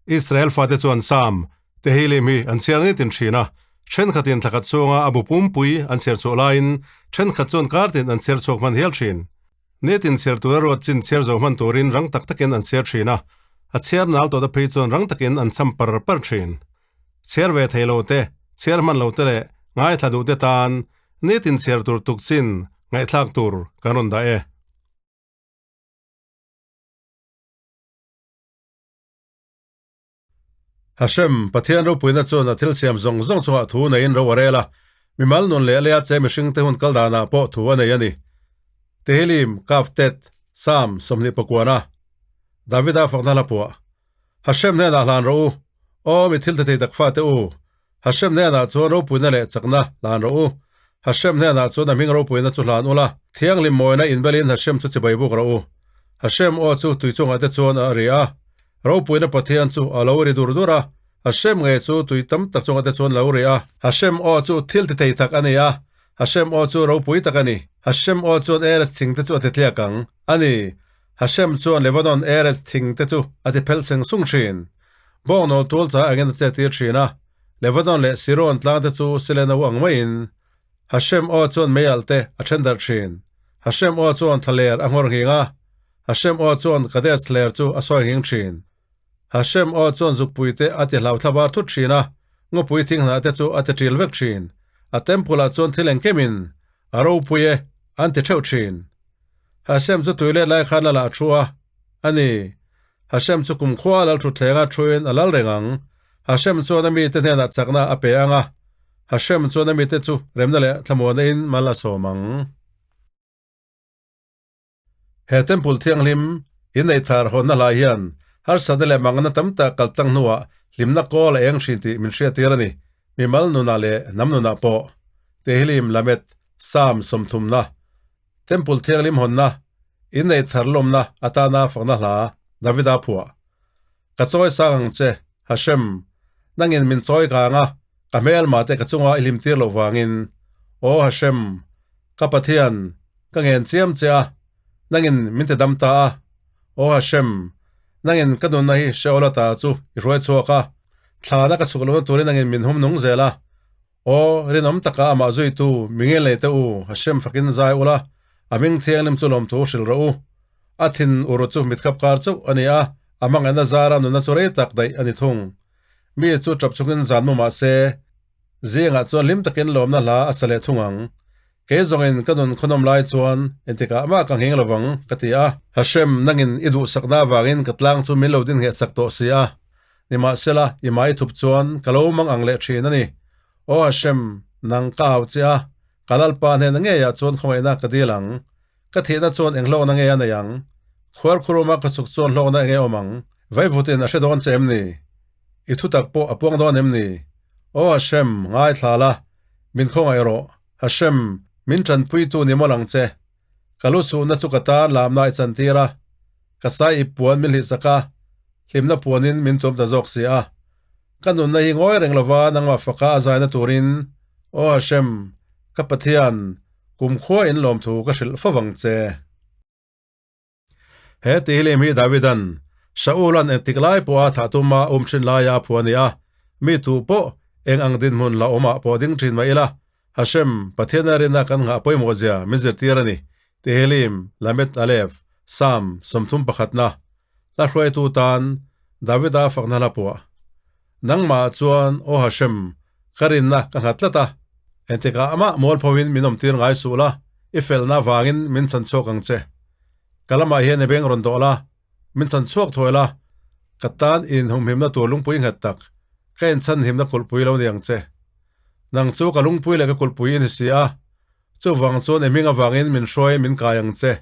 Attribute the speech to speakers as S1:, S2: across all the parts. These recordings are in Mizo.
S1: Israel fate chuan Sam, Tehillim hi an chhiar nitin thin a, thenkhatin thlakhat chhunga a bu pumpui an chhiar chhuah laiin thenkhat chuan kartin an chhiar chhuak hman hial thin. Nitin chhiar tura ruat chin chhiar zo hman turin rang tak takin an chhiar thin a, a chhiar nal tawhte phei chuan rang takin an cham par par thin. Chhiar ve thei lo te, chhiar hman lo te leh ngaithla duh te tan nitin chhiar tur tuk chin ngaihthlak tur kan rawn dah e. Hashem, Pathian ropuina chuan a thil siam zawng zawng chungah thu neiin ro a rel a, mimal nun leh lea che mihringte hun kal danah pawh thu a nei a ni. Tehillim, Kaf Tet, Psalm 29, Davida fakna hla puah. Hashem hnenah hlan rawh u, Aw mi thil thethei tak fate u, Hashem hnenah chuan ropuina leh chakna hlan rawh u. Hashem hnenah chuan a hming ropuina chu hlan ula, thianghlim mawina inbelin Hashem chu chibai buk rawh u. Hashem aw chu tui chungah te chuan a ri a, ropuina Pathian chu a lo ri dur dur a, Hashem ngei chu tui tam tak chungah te chuan lo ri a. Hashem aw chu thil tithei tak a ni a, Hashem aw chu ropui tak a ni. Hashem aw chuan Eres thing te chu a titliak ang a ni. Hashem chuan Lebanon Eres thing te chu a ti phel seng sung thin. Bawngnawl tual cha engin a che tir thin a, Lebanon leh Siron tlang te chu sile no ang maiin Hashem aw chuan meialh te a then darh thin. Hashem aw chuan thlaler a nghawr nghing a, Hashem aw chuan Kadesh thler chu a sawi nghing thin. Hashem aw chuan zukpui te a ti hlau thlabar thut thin a, ngawpui thinghnah te chu a ti ṭil vek thin. A temple ah chuan thil engkemin a ropui e an ti theuh thin. Hashem chu tui let lai khan a lah thu a, a ni. Hashem chu kumkhua a lal thutthleng a thuin a lal reng ang. Hashem chuan a mite hnenah chakna a pe ang a, Hashem chuan a mite chu remna leh thlamuana in mal a sawm ang. He Temple thianghlim inneih thar hawnna hlai hian harsatna leh mangna tam tak kal tlang hnuah hlimna kawl a eng hrin tih min hriattir a ni, mimal nunah leh hnam nunah pawh. Tehillim Lamed Psalm 30na Temple thianghlim hawnna, inneih thar lawmna atana fakna hla Davida phuah. Ka chawi sang ang che, Hashem, nangin min chawi kang a, ka hmelma te ka chunga i hlimtir loh vangin. Aw Hashem, ka Pathian, ka ngen chiam che a, nangin min ti dam ta a. Aw Hashem, nangin ka nunna hi Sheol ata chu i hruai chhuak a, thlana ka chhuk lohna turin nangin min hum nung zel a. Aw, rinawm taka amah zuitu mi nge lei teh u, Hashem fakin zai ula, a hming thianghlim chu lawmthu hrilh rawh u. A thin ur chu mitkhap kar chauh a ni a, a hmangaihna zara nunna chu rei tak daih a ni thung. Mi chu tap chungin zan mu mah se, zingah chuan hlim takin lawmna hla a sa leh thung ang. Kei zawngin ka nun khawnawm lai chuan engtikah mah ka ngheng lovang, ka ti a. Hashem, nangin i duhsakna avangin ka tlang chu min lo din ngheh sak tawh si a. Nimahsela, i mai thup chuan ka lo mang ang leh thin a ni. Aw Hashem, nang ka au che a, ka Lalpa hnena ngeiah chuan khawngaihna ka dil ang. Ka thihna chuan eng hlawkna nge a nei ang? Khuarkhuruma ka chuk chuan hlawkna enge awm ang? Vaivutin a hre dawn che em ni? I thutak pawh a puang dawn em ni? Aw Hashem, ngaithla la, min khawngaih rawh. Hashem, min tanpuitu ni mawlh ang che. Ka lu suhna chu ka tan lamna i chantir a, ka sai ip puan min hlihsak a, hlimna puanin min tuam ta zawk si a. Ka nunna hi ngawi reng lova nangmah faka a zaina turin, Aw Hashem, ka Pathian, kumkhua in lawmthu ka hrilh fo vang che. He tihlim hi Davidan, Saul-a'n engtik lai pawha thah tuma a um thin laia a phuah a ni a, mi tu pawh eng ang dinhmun la awmah pawh ding thin mah ila, Hashem, Pathiana rinna kan nghah pawimawh zia min zirtir a ni, Tehillim, Lamed Aleph, Psalm 31-na, Hla hruaitu tan Davida fakna hla phuah. Nangmah chuan, Aw Hashem, ka rinna ka nghat tlat a, engtikah amah mualphoin min awmtir ngai suh la, i felna avangin min chhan chhuak ang che. Ka lamah hian i beng rawn dawh la, min chhan chhuak thuai la, ka tan inhumhimna tur lungpui nghet tak, ka inchhanhimna kulhpui lo ni ang che. Nang chu ka lungpui leh ka kulhpui i ni si a, chuvang chuan i hming avangin min hruai min kai ang che.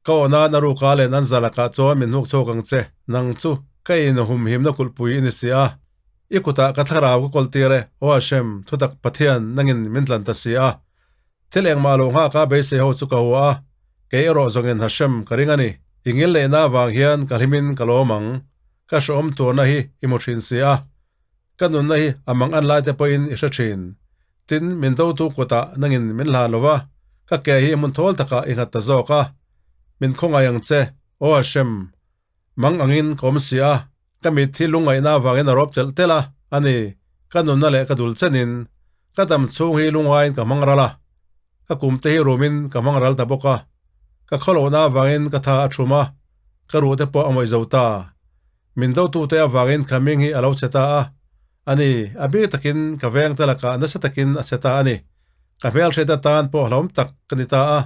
S1: Ka awh nan a ruka len an za lakah chuan min hnuk chhuak ang che, nang chu ka inhumhimna kulhpui i ni si a. I kutah ka thlarau ka kawl tir e, Aw Hashem, thutak Pathian, nangin min tlan ta si a. Thil engmah lo nghaka beisei ho chu ka hua a, kei erawh zawngin Hashem ka ring a ni. I ngil neihna avang hian ka hlimin ka lawm ang. Ka hrehawm turna hi i hmu thin si a. Ka nunna hi a mang an lai te pawhin i hre thin. Tin, min dotu kutah nangin min hlan lo va, ka ke hi hmun thawl takah i nghat ta zawk a. Min khawngaih ang che, Aw Hashem! Mang angin ka awm si a. Ka mit hi lungngaihna avangin a rawp telh telh a, a ni, ka nunna leh ka dul chenin ka dam chhung hi lungaiin ka hmang ral a, ka kum te hi rumin ka hmang ral ta bawk a, ka khawlohna avangin ka tha a thum a, ka ruh te pawh a mawih zo ta. Min dotute avangin ka hming hi a lo che ta a, a ni, a bik takin ka veng te lakah nasa takin a che ta a ni. Ka hmelhriat atan pawh hlauhawm tak ka ni ta a,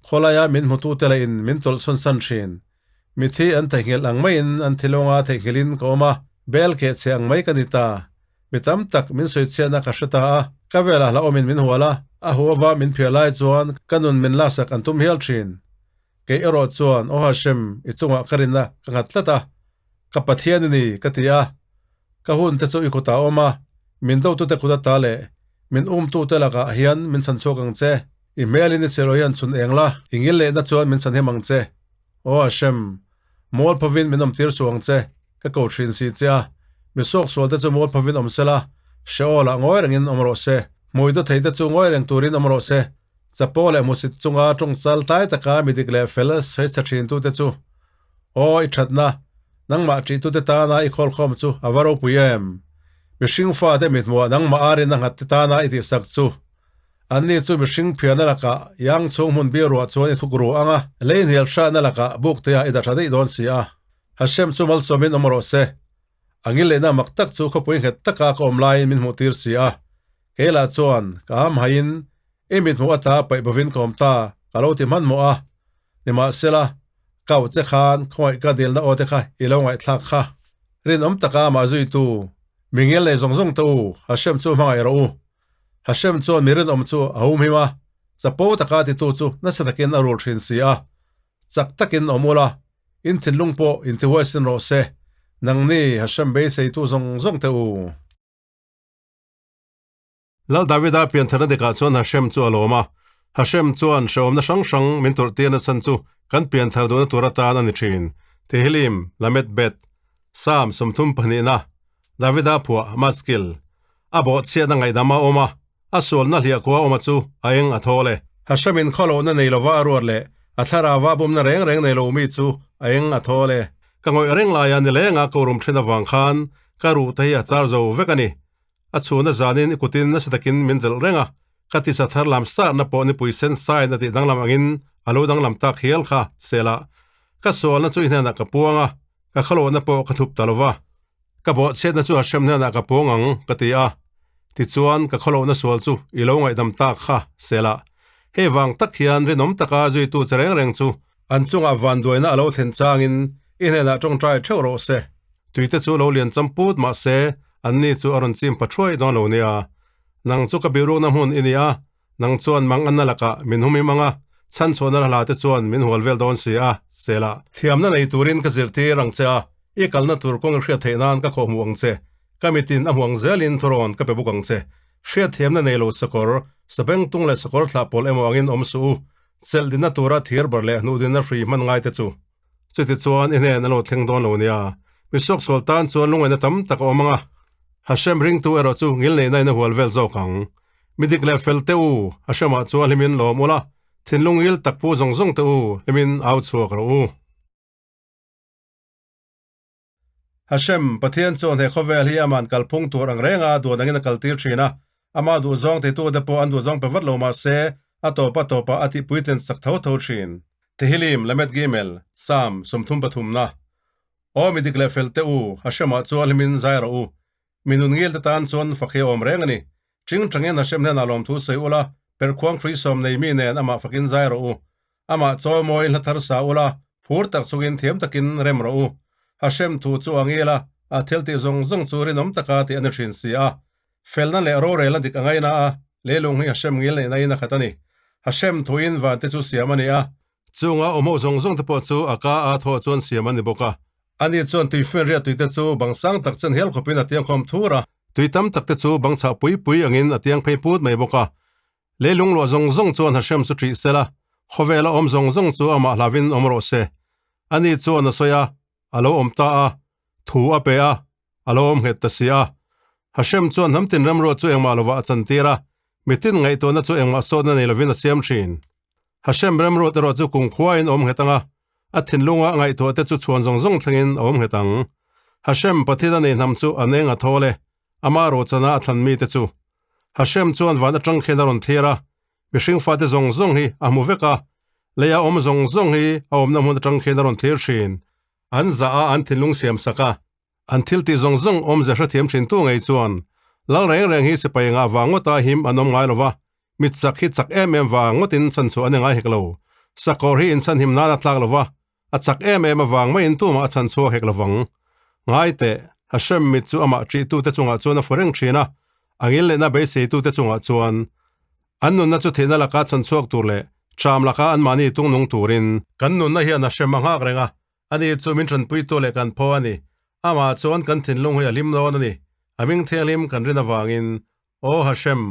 S1: khawlaia min hmutute lahin min tawlh sawn san thin. Mithi an theihnghilh ang maiin an thilawnga theihnghilhin ka awm a, bel keh chhe ang mai ka ni ta. Mi tam tak min sawichhiatna ka hre ta a, ka velah hlauhawmin min hual a, a huava min phiar lai chuan ka nun min laksak an tum hial thin. Kei erawh chuan, Aw Hashem, i chungah ka rinna ka nghat tlat a, ka Pathian i ni, ka ti a. Ka hun te chu i kutah a awm a, min dotute kut ata leh min umtute lakah hian min chhan chhuak ang che. I hmelin i chhelo hian chhun eng la, i ngil lehna chuan min chhan hem ang che. Aw Hashem, mual phovin min awmtir suh ang che, ka ko thin si che a. Mi suaksual te chu mual phovin awm sela, Sheol-ah ngawi rengin awm rawh se. Hmui do thei te chu ngawi reng turin awm rawh se. Chapo leh hmusit chunga tawngchal tlai taka mi dik leh fel sawi chhe thintute chu, Aw, i thatna, nangmah ṭihtute tana i khawlkhawm chu a va ropui em? Mihring fate mithmuah nangmah a rin a nghatte tana i tihsak chu, anni chu mihring phiarna lakah iang chhung hmun bir ruah chuan i thuk ru ang a, lei hnial hratna lakah bukteah i dahṭha daih dawn si a. Hashem chu malsawmin awm rawh se. A ngil lehna mak tak chu khawpui nghet taka ka awm laiin min hmuhtir si a, kei lah chuan ka ham haiin i mithmuh ata paih bovin ka awm ta ka lo ti hmanhmawh a, nimahsela ka auh che khan khawngaih ka dilna aw te kha i lo ngaihthlak kha. Rinawm taka amah zuitu mi ngil nei zawng zawng te u, Hashem chu hmangaih rawh u. Hashem chuan mi rinawm chu a humhim a, chapo taka titu chu nasa takin a rul thin si a, chak takin awm ula, In thinlung pawh intihuaisin rawh se, nangni Hashem beiseitu zawng zawng te u. Lal Davida piantharna dikah chuan Hashem chu a lawm a, Hashem chuan hrehawmna hrang hrang min tawrhtir nachhan chu kan pianthar duhna tur atan a ni thin. Tehillim, Lamed Bet, Psalm 32na, Davida phuah, Maskil, a bawhchhiatna ngaihdam a awm a, A sualna hliahkhua awma chu a eng a thawl e. Hashemin khawlohna nei lova a ruat leh a thlarauva bumna reng reng nei lo mi chu a eng a thawl e. Ka ngawih reng laia nilenga ko rum then avang khan ka ruh te hi a char zo vek a ni. A chhuna zanin i kutin nasa takin min delh reng a, ka tisa thar lam sarhna pawh nipui sen sain a tih danglam angin a lo danglam tak hial kha, Selah. Ka sualna chu i hnenah ka puang a, ka khawlohna pawh ka thup ta lova. Ka bawhchhiatna chu Hashem hnenah ka puang ang, ka ti a. Tichuan, ka khawlohna sual chu i lo ngaihdam tak kha, Selah. Hei vang tak hian rinawm taka zuitu che reng reng chu an chungah vanduaina a lo thlen changin i hnenah tawngtai theuh rawh se. Tuite chu lo lian cham put mah se, anni chu a rawn chim pha thuai dawn lo nia. Nang chu ka bihrukna hmun i ni a, Nang chuan mang anna lakah min humim ang a, chhanchhuahna hla te chuan min hual vel dawn si a, Selah. Thiamna nei turin ka zirtir ang che a, i kalna tur kawng i hriat theih nan ka khawhmuh ang che. Ka mitin a hmuh ang zelin thurawn ka pe bawk ang che. Hriatthiamna nei lo sakawr, sabengtung leh sakawr thlah pawl emaw angin awm suh u, chelh dinna tura thir bar leh hnuh dinna hrui hman ngai te chu. Chutichuan i hnen an lo thleng dawn lo nia. Mi suaksual tan chuan lungaihna tam tak a awm ang a, Hashem ringtu erawh chu ngilneihna in a hual vel zawk ang. Mi dik leh fel teh u, Hashemah chuan hlimin lawm ula, thinlung ngil tak pu zawng zawng teh u, hlimin au chhuak rawh u. Hashem, Pathian chuan he khawvel hi aman kalphung tur ang renga duan angin a kaltir thin a, ama duhzawng teitute pawh an duhzawng pe vat lo mah se, a tawp a tawpah a tihpuitlin sak tho tho thin. Tehillim, Lamed Gimel, Psalm 33na. Aw mi dik leh fel teh u, Hashemah chuan hlimin zai rawh u. Mi nun ngil te tan chuan fak hi a awm reng a ni. Ching tangin Hashem hnenah lawmthu sawi ula, perhkhuang hrui sawm nei mi nen amah fakin zai rawh u. Amah chawi mawiin hla thar sa ula, phur tak chungin thiam takin rem rawh u. Hashem thu chu a ngil a, a thil tih zawng zawng chu rinawm taka tih a ni thin si a. Felna leh rorelna dik a ngaina a, leilung hi Hashem ngil neihna in a khat a ni. Hashem thuin vante chu siam a ni a. Chunga awm ho zawng zawng te pawh chu a ka a thawh chuan siam a ni bawk a. Ani chuan tuifian riat tuite chu bang sang tak chen hial khawpin a tiang khawm thur a. Tui tam tak te chu bang chhah pui pui angin a tiang phei put mai bawk a. Leilung luah zawng zawng chuan Hashem chu ṭih sela, khawvela awm zawng zawng chu amah hlavin awm rawh se. Ani chuan a sawi a, a lo awm ta a, thu a pe a, a lo awm nghet ta si a. Hashem chuan hnam tin remruat chu engmah lovah a chantir a, mitin ngaihtuahna chu engmah sawtna nei lovin a siam ṭhin. Hashem remruat erawh chu kumkhuain a awm nghet ang a, a thinlunga ngaihtuah te chu chhuan zawng zawng thlengin a awm nghet ang. Hashem Pathian a nei hnam chu an eng a thawl e, ama rochana a thlan mite chu. Hashem chuan van atang khian a rawn thlir a, mihring fate zawng zawng hi a hmu vek a, leia awm zawng zawng hi a awmna hmun atang khian a rawn thlir thin. An zah a, an thinlung siam sak a, an thil tih zawng zawng awmze hrethiam thintu ngei chuan lal reng reng hi sipai ngah vang ngawta him an awm ngai lo va, mit chak hi chak em em vang ngawtin chhan chhuah a ni ngai hek lo. Sakawr hi inchhanhim nan a tlak lo va, A chak em em avang maiin tumah a chhan chhuak hek lovang. Ngai teh, Hashem mit chu amah ṭihtute chungah chuan a fu reng ṭhin a, a ngil lehna beiseitute chungah chuan. An nunna chu thihna laka chhan chhuak tur leh ṭam laka anmahni tungnung turin. Kan nunna hian Hashem a nghak reng a, ani chu min ṭanpuitu leh kan phaw a ni. Amah chuan kan thinlung hi a hlim dawn a ni. A hming thianghlim kan rin avangin, Aw Hashem,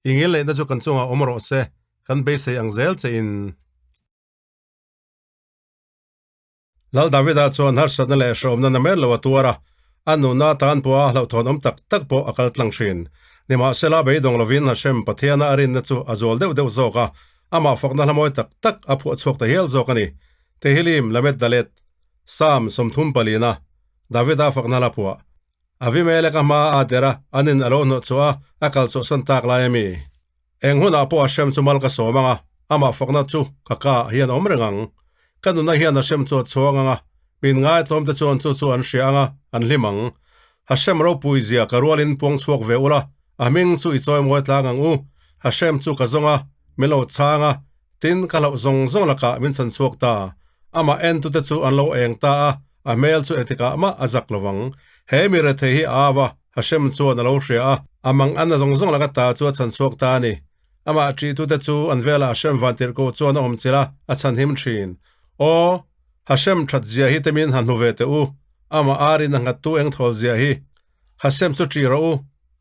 S1: i ngil lehna chu kan chungah awm rawh se, kan beisei ang zel che in. Lal Davida chuan harsatna leh hrehawmna na mer lo a tuar a, a nunna atan pawha hlauhthawn awm tak tak pawh a kal tlang thin. Nimahsela, beidawng lovin Hashem Pathiana a rinna chu a zual deuh deuh zawk a, amah fakna hla mawi tak tak a phuah chhuak ta hial zawk a ni. Tehillim, Lamed Dalet, Psalm 34, Davida fakna hla phuah. Avimelek a hma a der a, anin a lo hnawh chhuah a, a kal chhuahsan tak lai a mi. Eng hunah pawh Hashem chu mal ka sawm ang a, amah fakna chu ka ka ah hian a awm reng ang. Ka nuna hian Hashem chu a chhuang ang a, min ngaitlawmte chuan chu chu an hria ang a, an hlim ang. Hashem ropui zia ka rualin puang chhuak ve ula, a hming chu i chawi mawi tlang ang u. Hashem chu ka zawng a, min lo chhang a, tin ka hlauh zawng zawng lakah min chhan chhuak ta. Amah entute chu an lo eng ta a, a hmel chu engtikah mah a zak lo ang. He mi rethei hi a au a, Hashem chuan a lo hria a, a mang anna zawng zawng laka ta chu a chhan chhuak ta a ni. Amah ṭihtute chu an velah Hashem vantirhkoh chuan a awm chilh a, a chhan him ṭhin. Aw, Hashem ṭhat zia hi temin han hmu ve teh u, amah arin a nghattu eng thawl zia hi. Hashem chu ṭih rawh u,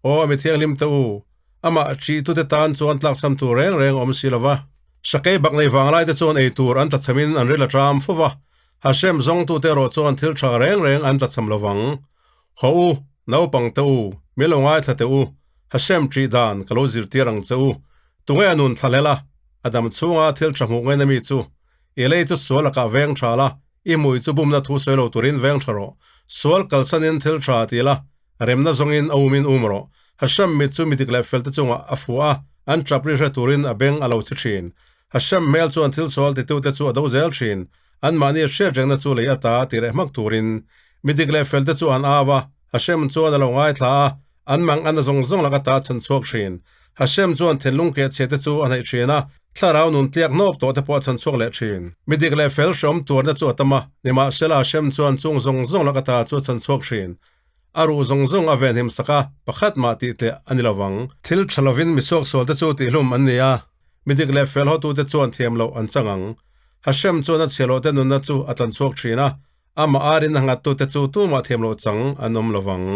S1: aw a mi thianghlim teh u, amah ṭihtute tan chuan tlaksam tur reng reng a awm si lo va. Sakei bak nei vanglaite chuan ei tur an tlachhamin an ril a ṭam fo va, Hashem zawngtute erawh chuan thil ṭha reng reng an tlachham lo vang. Haw u, naupang te u, min lo ngaithla teh u, Hashem ṭih dan ka lo zirtir ang che u. Tunge a nun thla hlel a, a dam chhunga thil ṭha hmuh ngaina mi chu? I lei chu sual lakah veng ṭha la, i hmui chu bumna thu sawi lo turin veng ṭha rawh. Sual kalsanin thil ṭha ti la, remna zawngin a umin um rawh. Hashem mit chu midik leh felte chungah a fuh a, an ṭap ri hre turin a beng a lo chhi ṭhin. Hashem hmel chuan thil sual titute chu a do zel ṭhin. Anmahni hriat rengna chu lei ata ti reh hmak turin mi dik leh felte chu an au a, Hashem chuan a lo ngaithla a, an mang anna zawng zawng lak ata chhan chhuak thin. Hashem chuan thinlung keh chhe te chu a hnaih thin a, thlarau nun tliak hnawp tawh te pawh a chhan chhuak leh thin. Mi dik leh fel hreawm tuarna chu a tam a, nimahsela Hashem chuan chung zawng zawng lak ata chu a chhan chhuak thin. A ruh zawng zawng a venhim sak a, pakhat mah tih tleh a ni lovang. Thil tha lovin mi suaksual te chu tihhlum an ni a, mi dik leh fel hotute chuan thiam loh an chang ang. Hashem chuan a chhiahhlawhte nunna chu a tlan chhuak thin a, amah arin a nghattute chu tumah thiam loh chang an awm lovang.